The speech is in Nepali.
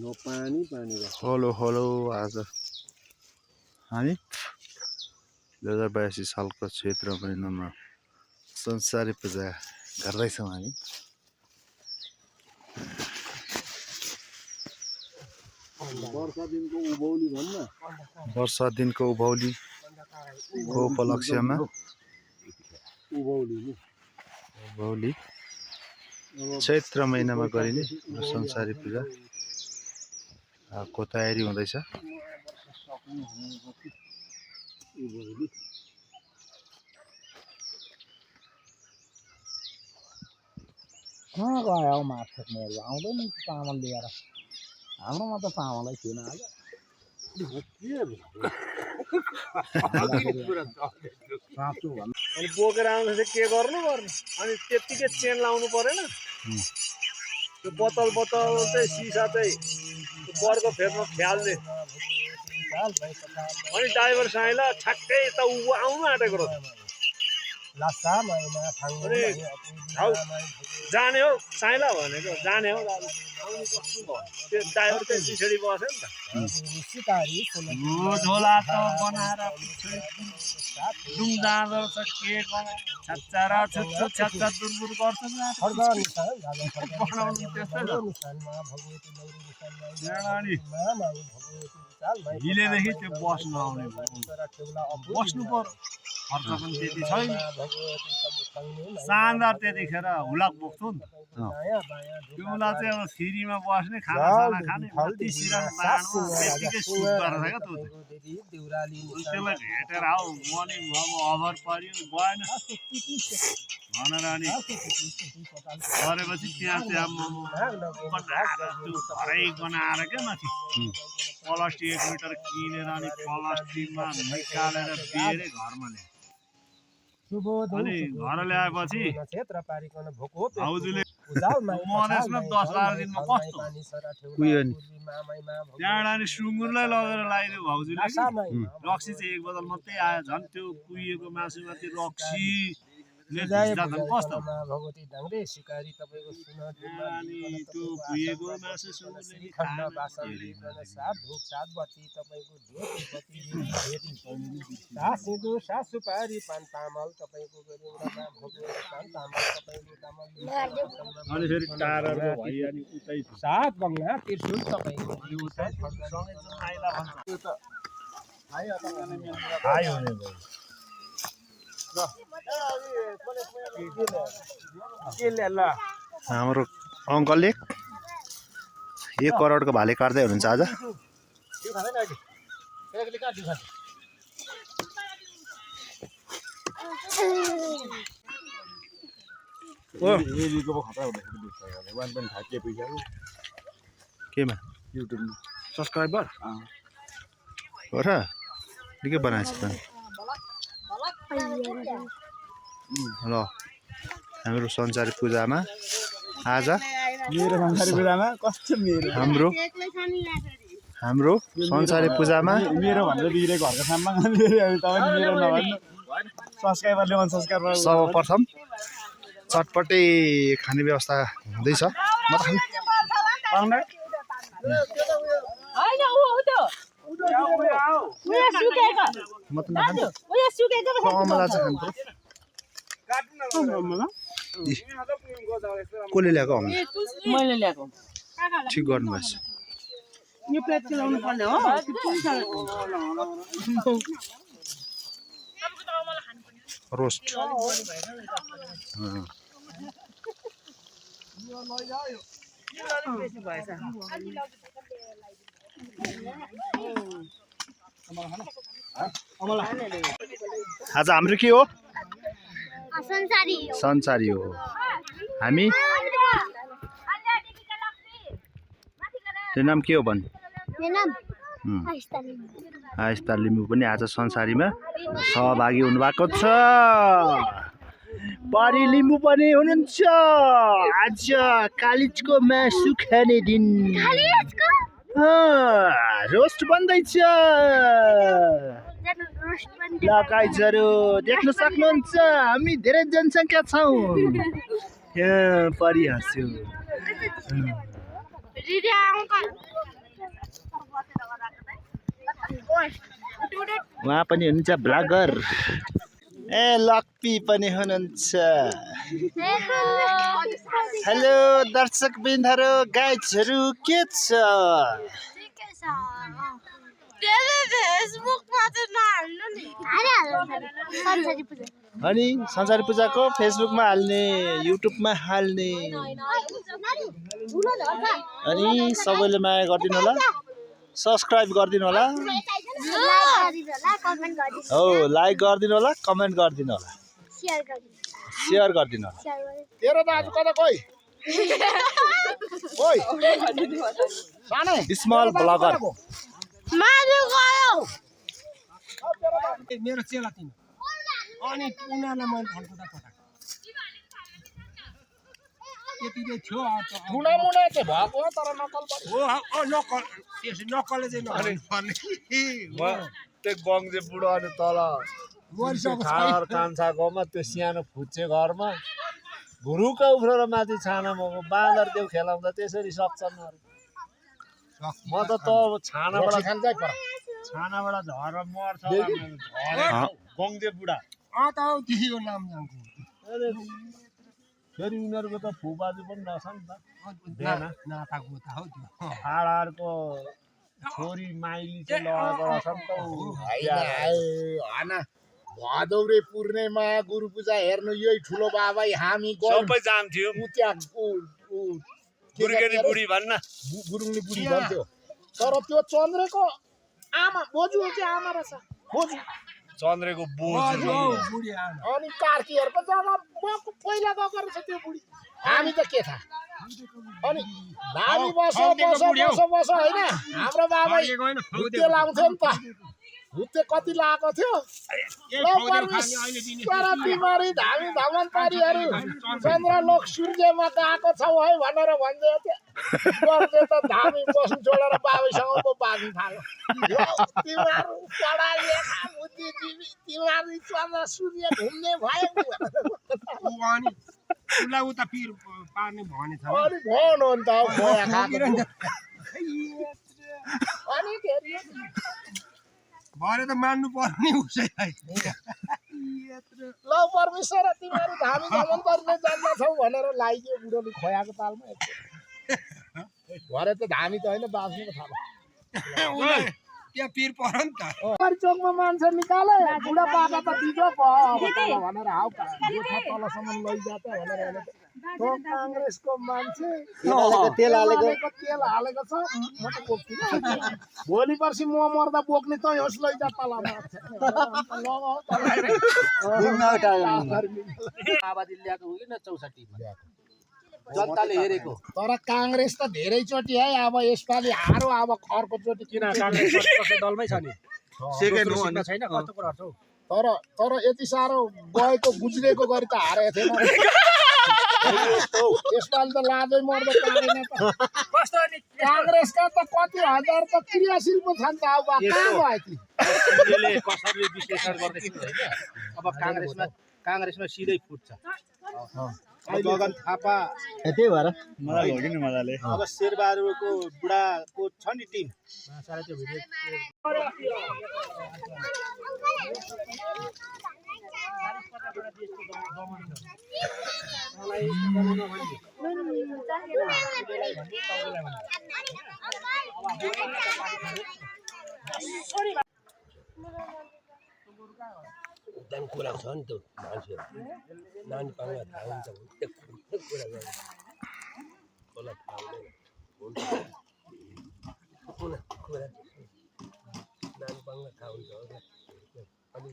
हेलो हेलो आज हामी 2082 सालको चैत्र महिनामा संसारी पूजा गर्दैछौँ हामी। वर्षा दिनको उभौलीको उपलक्ष्यमा उभौली चैत्र महिनामा गरिने संसारी पूजा को तयारी हुँदैछ। कहाँ गयो हौ माछा मेरो आउँदैन चामल लिएर। हाम्रोमा त चामलै थिएन आज। अनि बोकेर आउँदा चाहिँ के गर्नु अनि त्यतिकै चेन लाउनु परेन। त्यो बोतल चाहिँ सिसा चाहिँ बर्को फेर्न ख्यालले अनि ड्राइभर साइला ठ्याक्कै यता उ आउनु आँटेको रहेछ। जाने हो साइला भनेको जाने हो त्यो ड्राइभर चाहिँ पिछाडि बस्यो नि त। झोला त बनाएर डुङ जाँदो रहेछ के छच्चारा छुच्चु छच्चा दुरबुर गर्छ हिलेदेखि त्यो बस्नु आउने बस्नु पर्यो। खर्च पनि त्यति छैन। शानदार त्यतिखेर हुलाक बोक्थ्यो नि त। त्यो हुला चाहिँ अब फ्रीमा बस्ने खानासाना खाने त्यतिकै सुट गरेर क्या त्यो त्यसलाई भेटेर आऊ मनि अब अभर पर्यो गएन भनेर अनि गरेपछि त्यहाँ चाहिँ घरै बनाएर क्या माथि प्लास्टिक 1 मिटर किनेर अनि प्लास्टिकमा निकालेर बेरे घरमा ल्याए। अनि घर ल्याएपछि भाउजूले मधेसमा 10-12 दिनमा कस्तो कुहियो नि त्यहाँबाट अनि सुँगुरलाई लगेर लगाइदियो भाउजूले। रक्सी चाहिँ 1 बोतल मात्रै आयो। झन् त्यो कुहिएको मासुमाथि रक्सी कस्तो त्यो कुहिएको मासु अनि फेरि टाढा भइ अनि उतै 7 बङ्गला त्रिशुल तपाईको अनि उतै सँगै आइला भन्छ त्यो त हाई हुने भयो। हाम्रो अङ्कलले 1 करोडको भाले काट्दै हुनुहुन्छ आज। केमा युट्युबमा सब्सक्राइबर हो र निकै बनाएछ त। ल हाम्रो संसारी पूजामा आज हाम्रो संसारी पूजामा मेरो भनेर बिग्रे घरको साममा मेरो नभन्नु सब्सक्राइबरले अनसब्सक्राइबर सर्वप्रथम चटपटे खाने व्यवस्था हुँदैछ। म त अमला चाहिँ खानु कसले ल्याएको अमला? मैले ल्याएको। ठिक गर्नुभएछ। यो प्लेट चलाउनु पर्ने हो। रोस्ट आज हाम्रो के हो? संसारी हो। हामी त्यो नाम के हो भन्? आइस्ता लिम्बू पनि आज संसारीमा सहभागी हुनुभएको छ। परी लिम्बू पनि हुनुहुन्छ। आज कालिजको मासु खाने दिन। रोस्ट बन्दैछ। गाइजहरु देख्न सक्नुहुन्छ हामी धेरै जनसङ्ख्या छौँ। परी हाँस्यो। उहाँ पनि हुनुहुन्छ ब्लगर ए लक्पी पनि हुनुहुन्छ हेलो दर्शकबिन्दहरू गाइजहरू के छ अनि संसारी पूजाको फेसबुकमा हाल्ने युट्युबमा हाल्ने अनि सबैले माया गरिदिनु होला सब्सक्राइब गरिदिनु होला हो लाइक गरिदिनु होला कमेन्ट गरिदिनु होला सेयर गरिदिनु होला तेरो दाजु कता कोही ओइ सानै स्मल ब्लगर मेरो चेला तिमी अनि उनीहरूलाई मैले फलफुटा पठाएको त्यति चाहिँ थियो मुना मुना चाहिँ भएको हो तर नकल नकल त्यसो नकलले चाहिँ अनि त्यो बङ्जे बुढो अनि तल कान्छा गाउँमा त्यो सानो फुच्चे घरमा भुरुका उफ्रेर माथि छानामा बाँदर देउ खेलाउँदा त्यसरी सक्छन् म त छानाबाट छानाबाट झरेर मर्छ बङ्जे बुढा देखिको नाम जान्छु फेरि उनीहरूको त फुबाजु पनि रहेछ नि त नाताको त हो त्यो फाडाहरूको छोरी माइली चाहिँ लगेको रहेछ नि त होइन भदौरे पूर्णिमा गुरु पूजा हेर्नु यही ठुलो बाबा हामी सबै जान्थ्यो गुरुगेनी बुढी भन्न गुरुङनी बुढी भन्थ्यो तर त्यो चन्द्रको आमा बोजू चाहिँ आमा रहेछ बोजू चन्द्रेको बोजू अनि कार्कीहरूको जग्गा पहिला गएको रहेछ त्यो बुढी हामी त के थाहा अनि धामी बस होइन हाम्रो बाबा भुत्ते लाउँथ्यो नि त भुत्ते कति लगाएको थियो बिमारी धामी धमनपारीहरू चन्द्रलोक सूर्यमा गएको छौ है भनेर भन्दै थियो त धामी बस्नु छोडेर बाबैसँग पो बाँध्नु थाल्यो तिमीहरू पढा लेखा बुद्धिजीवी तिमीहरू चन्द्र सूर्य घुम्ने भयो उसलाई उता पिर पार्ने भनेछ अनि भन अन्त अनि भरे त मान्नु पर्ने उसैलाई ल परमेश्वर तिमीहरू धामी भ्रमण गर्ने जान्दछौ भनेर लगाइदियो बुढोले खोयाको तालमा भरे त धामी त होइन बाँच्नुको थाहा त्यहाँ पिर पर नि त चोकमा मान्छे निकाले बुढा बाबा त दिजो भनेर हाउ तलसम्म लैजात भनेर काङ्ग्रेसको मान्छे तेल हालेको छ म त बोक्दिनँ भोलि पर्सि म मर्दा बोक्ने त होस् लैजा तलमा आबादी ल्याएको हो कि न 64 जनताले हेरेको तर काङ्ग्रेस त धेरैचोटि है अब यसपालि हारो अब अर्को चोटि किन काङ्ग्रेस दलमै छ नि सेकेन्ड हो भन्ने छैन कस्तो कुरा छ तर यति साह्रो गएको गुज्रेको गरी त हारेको थिएन यसपालि त लाजै मर्दै पारेन त काङ्ग्रेसका त कति हजार त क्रियाशील पो छन् त अब कहाँ भयो ती कसरी विश्लेषण गर्दैछ हैन अब काङ्ग्रेसमा सिधै फुट्छ गगन थापा त्यही भएर मलाई लग्यो नि मजाले अब शेरबहादुरको बुढाको छ नि टिम सारा त्यो भिडियो एकदम कुरा छ नि त मान्छेहरू नानी पाउन थाहा हुन्छ कुरा कसलाई थाहा हुँदैन कुरा नानी पाउन थाहा हुन्छ अनि